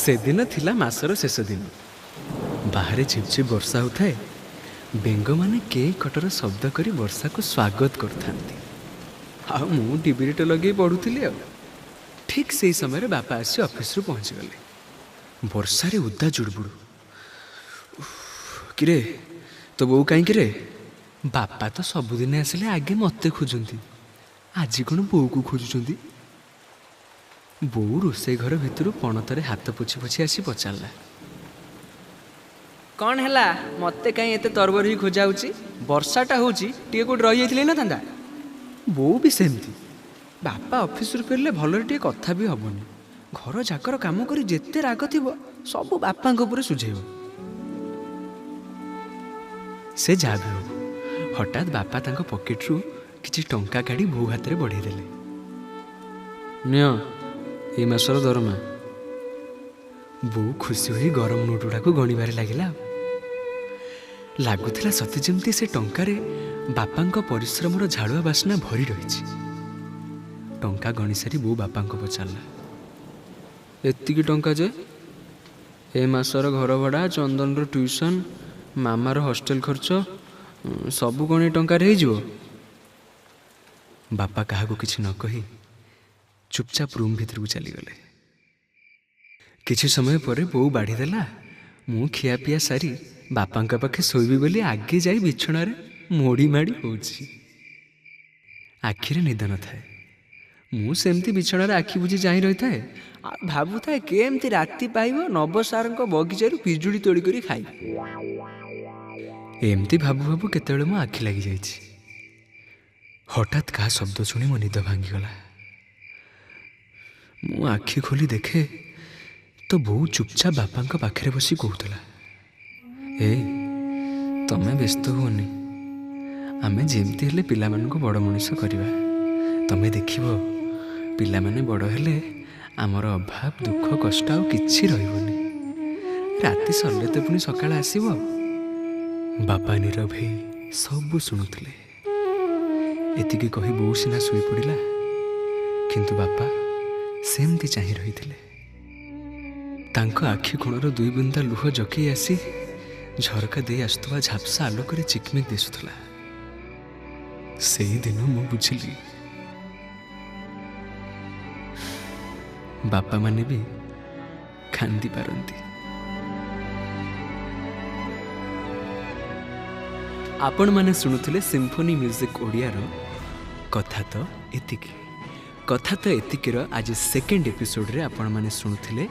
ସେଦିନ ଥିଲା ମାସର ଶେଷ ଦିନ। ବାହାରେ ଝିପଝିପ ବର୍ଷା ହେଉଥାଏ। ବେଙ୍ଗମାନେ କେଁ କଟର ଶବ୍ଦ କରି ବର୍ଷାକୁ ସ୍ୱାଗତ କରୁଥାନ୍ତି, ଆଉ ମୁଁ ଟିଭିରେ ଲଗେଇ ପଢ଼ୁଥିଲି। ଆଉ ଠିକ୍ ସେଇ ସମୟରେ ବାପା ଆସି ଅଫିସରୁ ପହଞ୍ଚିଗଲେ। ବର୍ଷାରେ ଓଦା ଜୁଡ଼ୁବୁଡ଼ୁ। କିରେ, ତୋ ବୋଉ କାହିଁକି ରେ? ବାପା ତ ସବୁଦିନ ଆସିଲେ ଆଗେ ମୋତେ ଖୋଜନ୍ତି, ଆଜି କ'ଣ ବୋଉକୁ ଖୋଜୁଛନ୍ତି? ବୋଉ ରୋଷେଇ ଘର ଭିତରୁ ପଣତରେ ହାତ ପୋଛି ପୋଛି ଆସି ପଚାରିଲା, କ'ଣ ହେଲା, ମୋତେ କାହିଁ ଏତେ ତରବର ହେଇ ଖୋଜା ହେଉଛି? ବର୍ଷାଟା ହେଉଛି, ଟିକେ କେଉଁଠି ରହିଯାଇଥିଲେ ନଥାନ୍ତା? ବୋଉ ବି ସେମିତି। ବାପା ଅଫିସରୁ ଫେରିଲେ ଭଲରେ ଟିକେ କଥା ବି ହେବନି। ଘର ଯାକର କାମ କରି ଯେତେ ରାଗ ଥିବ ସବୁ ବାପାଙ୍କ ଉପରେ ସୁଝେଇବ। ସେ ଯାହା ବି ହଉ, ହଠାତ୍ ବାପା ତାଙ୍କ ପକେଟରୁ କିଛି ଟଙ୍କା କାଢ଼ି ବୋଉ ହାତରେ ବଢ଼େଇ ଦେଲେ। ନିଅ, ଏଇ ମାସର ଦରମା। ବୋଉ ଖୁସି ହୋଇ ଗରମ ନୋଟ୍ ଗୁଡ଼ାକୁ ଗଣିବାରେ ଲାଗିଲା। ଲାଗୁଥିଲା ସତେ ଯେମିତି ସେ ଟଙ୍କାରେ ବାପାଙ୍କ ପରିଶ୍ରମର ଝାଳୁଆ ବାସ୍ନା ଭରି ରହିଛି। ଟଙ୍କା ଗଣି ସାରି ବୋଉ ବାପାଙ୍କୁ ପଚାରିଲା, ଏତିକି ଟଙ୍କା ଯେ? ଏ ମାସର ଘର ଭଡ଼ା, ଚନ୍ଦନର ଟ୍ୟୁସନ୍, ମାମାର ହଷ୍ଟେଲ ଖର୍ଚ୍ଚ ସବୁ କ'ଣ ଏ ଟଙ୍କାରେ ହେଇଯିବ? ବାପା କାହାକୁ କିଛି ନ କହି ଚୁପଚାପ ରୁମ୍ ଭିତରକୁ ଚାଲିଗଲେ। କିଛି ସମୟ ପରେ ବୋଉ ବାଢ଼ିଦେଲା, ମୁଁ ଖିଆପିଆ ସାରି ବାପାଙ୍କ ପାଖେ ଶୋଇବି ବୋଲି ଆଗେ ଯାଇ ବିଛଣାରେ ମୋଡ଼ି ମାଡ଼ି ହେଉଛି। ଆଖିରେ ନିଦ ନଥାଏ। ମୁଁ ସେମିତି ବିଛଣାରେ ଆଖି ବୁଜି ଚାହିଁ ରହିଥାଏ ଆଉ ଭାବୁଥାଏ କେମିତି ରାତି ପାଇବ ନବ ସାରଙ୍କ ବଗିଚାରୁ ପିଜୁଳି ତୋଳି କରି ଖାଇବି। ଏମିତି ଭାବୁ ଭାବୁ କେତେବେଳେ ମୋ ଆଖି ଲାଗିଯାଇଛି। ହଠାତ୍ କାହା ଶବ୍ଦ ଶୁଣି ମୋ ନିଦ ଭାଙ୍ଗିଗଲା। ମୁଁ ଆଖି ଖୋଲି ଦେଖେ ତ ବୋଉ ଚୁପଚାପ ବାପାଙ୍କ ପାଖରେ ବସି କହୁଥିଲା, ଏ ତମେ ବ୍ୟସ୍ତ ହୁଅନି, ଆମେ ଯେମିତି ହେଲେ ପିଲାମାନଙ୍କୁ ବଡ଼ ମଣିଷ କରିବା। ତମେ ଦେଖିବ ପିଲାମାନେ ବଡ଼ ହେଲେ ଆମର ଅଭାବ ଦୁଃଖ କଷ୍ଟ ଆଉ କିଛି ରହିବନି। ରାତି ସରିଲେ ତ ପୁଣି ସକାଳ ଆସିବ। ବାପା ନୀରବ ହେଇ ସବୁ ଶୁଣୁଥିଲେ। ଏତିକି କହି ବୋଉ ସିନା ଶୋଇପଡ଼ିଲା, କିନ୍ତୁ ବାପା ସେମିତି ଚାହିଁ ରହିଥିଲେ। ତାଙ୍କ ଆଖି କୋଣର ଦୁଇ ବୁନ୍ଦା ଲୁହ ଜକେଇ ଆସି ଝରକା ଦେଇ ଆସୁଥିବା ଝାପ୍ସା ଆଲୋକରେ ଚିକମିକ ଦିଶୁଥିଲା। ସେଇଦିନ ମୁଁ ବୁଝିଲି ବାପାମାନେ ବି କାନ୍ଦି ପାରନ୍ତି। ଆପଣମାନେ ଶୁଣୁଥିଲେ ସିମ୍ଫୋନି ମ୍ୟୁଜିକ୍ ଓଡ଼ିଆର କଥା ତ ଏତିକି। କଥା ତ ଏତିକିର ଆଜି ସେକେଣ୍ଡ ଏପିସୋଡ଼ରେ ଆପଣମାନେ ଶୁଣୁଥିଲେ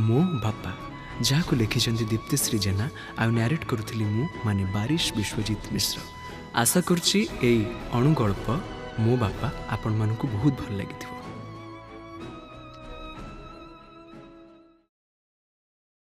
ମୋ ବାପା, ଯାହାକୁ ଲେଖିଛନ୍ତି ଦୀପ୍ତିଶ୍ରୀ ଜେନା ଆଉ ନ୍ୟାରେଟ୍ କରୁଥିଲି ମୁଁ ମାନେ ବାରିଶ ବିଶ୍ୱଜିତ ମିଶ୍ର। ଆଶା କରୁଛି ଏଇ ଅଣୁଗଳ୍ପ ମୋ ବାପା ଆପଣମାନଙ୍କୁ ବହୁତ ଭଲ ଲାଗିଥିବ।